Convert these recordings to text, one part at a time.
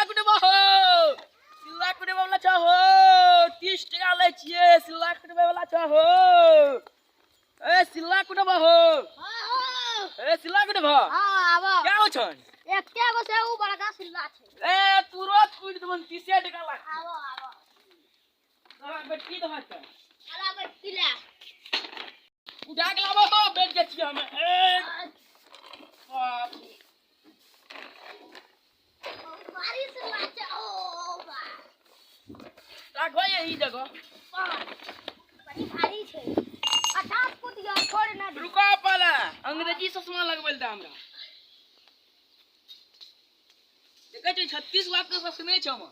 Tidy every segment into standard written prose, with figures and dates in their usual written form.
सिल्ला कुटबा हो, सिल्ला कुटबा वाला छ हो, 30 टका लै छियै, सिल्ला कुटबै वाला छ हो। ए सिल्ला कुटबा हो। हां। ए सिल्ला कुटबा। हां आबो। क्या हो छन? एकटे गो से उ बड़का सिल्ला छै। ए तुरंत कुटि देबन, 30 टका लाग। आबो आबो। दवा बेटी दवा त। अरे बेटी ले। उठा के लाबो हो, बैठ के छियै हम। ए बाप रे। भारी सिल्ला छै। ओ बा। राखो यही जगह। बड़ी भारी छै। 50 फुट या छोड़ ना दे। रुको पहले, अंग्रेजी चश्मा लगबेल दे हमरा। देखै छी 36 लाख के चश्मे छै हमर।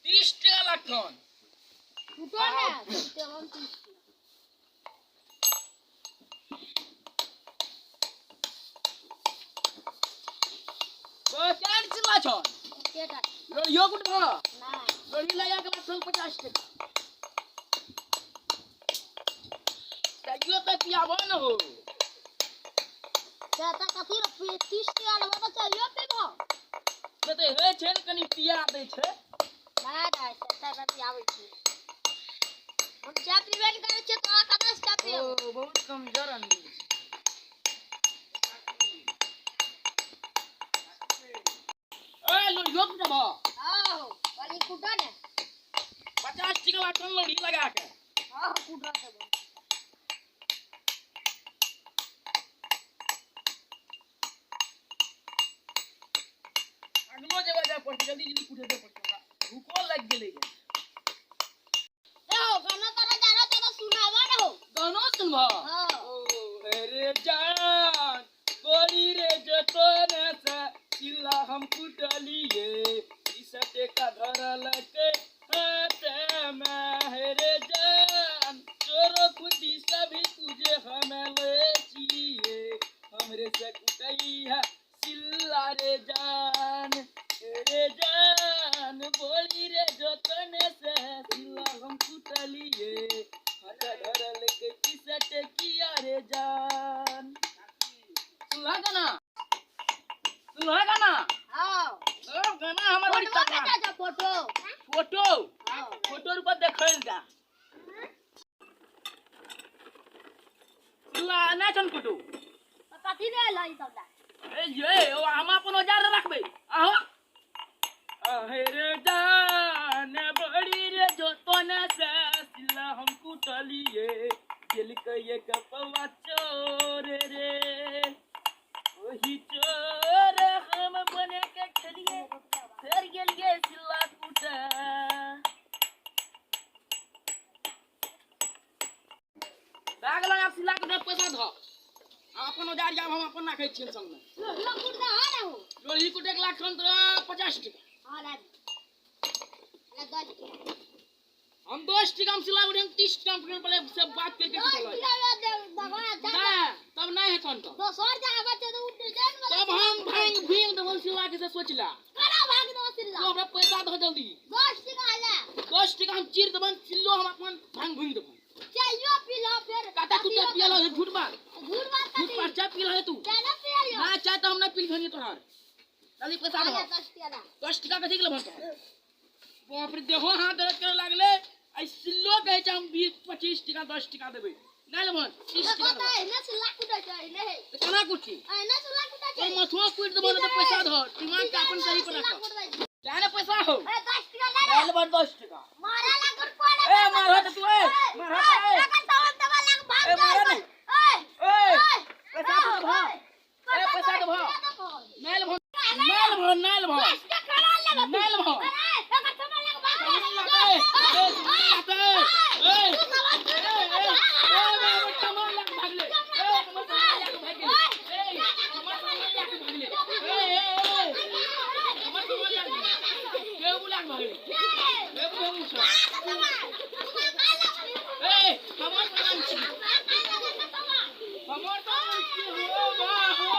30 टका लागतन। टूटो ना, तेवन 30। चार चिल्ला छन। एकेटा। लोहियो कुटबो? ना। लोही लगा के लागतन 50 टका। चाहियो तऽ पियाबो न हो। चाय तऽ कथी रे, 30 टका लेबो तऽ चाहियो पीबो। नहि तऽ होइ छै ने कनि पिया दै छै। नहि नहि, चाय नहि पियाबै छी। हम चाय पीबे नहि करै छियै, तोरा कतऽ से चाय पियेबो? ओ बहुत कमजोर आदमी छै। ए लोहियो कुटबो? हँ, कनि कुटऽ ने। 50 टका लागतन लोही लगा के। हँ, कुटऽ देबो। अगलो जगह जाय पड़तै, जल्दी जल्दी कुटे दे पड़तै हमरा। भूखो लागि गेलै। ए हो, गाना ताना जाना तो सुनावा न हो। गानो सुनबो? हाँ। ओ रे जान, गोरी रे जतन से चिल्ला हम कुटलिए, 30 टका धरलकै हाथ में। हे रे जान, चोरो खुदी सभी तुझे हम ले छिए, हमरे से कुटैया सिल्ला रे जान। रे जान, बोली रे जतन से सिल्ला हम कुटलिए, हाथ धरलकै 30 टकिया रे जान। सुनला गाना? सुनला गाना? हाँ। सब गाना हमर बड़ी फोटो तगड़ा। खींचा जा, फोटो। फोटो? हाँ। फोटो रूपा देखल जा। सुनला ना छन फोटो? तो कथी ले एलही ई सब ला? ए ये, ओ हम अपन औजार रखबै। आहो। आहे रे जान, बड़ी रे जतन से सिल्ला हम कुटलिए, गेलकै एक पौआ चोर रे। ओही चोर हम बने के खेलिए, फेर गेलिए सिल्ला कुटे। भए गेलौ, आब सिल्ला कुटे पैसा धऽ। हम अपन औजार जाब, हम अपन राखै छियनि संगमे। लोहियो कुटदा हो ना हो? लोही कुटे के लागतन तोरा 50 टका। हाँ, ला दे। ला 10 टका। हम 10 टका में सिल्ला कुटे, 30 टका में पहले से बात करके 10 कुटल। टका में दे, दबा, जा। ना, तब नहीं हेतन तो। दोसर जाबे छै तऽ उ डिजाइन वाला तब हम भांग भूंग देबो सिल्ला के से सोच ला। केना भाग देबो सिल्ला? तू हमरा पैसा दो जल्दी। 10 टका ले। 10 टका हम चीर देबन, सिल्लो हम अपन भांग भूंग देबन। चाइयो पी लो फेर। काता तू चाय पियल है, झूठ बात। झूठ बात झूठ कथी? बात, चाय पियल है तू। चाय ना पियल ना, चाय तो हम ना पील घनी तोहार। जल्दी पैसा दो। 10 टका ले। 10 टका कथी के लेबन तोहार? बाप रे, देहो हाथ दर्द करे लागले। आई सिल्लो कहै छै हम 20 25 टका 10 टका देबै। नहि लेबन, 30 देखो टका तऽ देबै। एहने सिल्ला कुटै छै, एहने हे। तऽ केना कुटही? एहने सिल्ला कुटै छै। तोर मथुआ कुटि देबौ ने तऽ पैसा धर। दिमाग के अपन सही पर सिल्ला राख। कुटबै छै। जा ने पैसा हो। ए 10 टका ले रे। नहि लेबन 10 टका। मारे लागल पड़े। ए मारह तऽ तू, ए मारह तऽ, ए। एकर सामान दबा लाग भाग ए, मारह जा। ने। ए, ए, ए, पैसा दे देबह। ए, पैसा देबह। नहि लेबन, नहि लेबन, नहि लेबन। 10 टका खड़ा लेबो तू। नहि लेबन। अरे, एकर सामान लाग भाग जा। सामान लाग, ए, ए, ए, ए, तू सामान ए, ए, ए, हमर सामान लाग भागले। ए, हमर सामान लाग भागले। ए, हमर सामान लाग भागले। ए, ए, ए, हमर सामान लाग भागले। केहू लाग भागले। ए, केहू छौ। ए, हमर सामान छी। हमर सामान छी, हो बा, हो।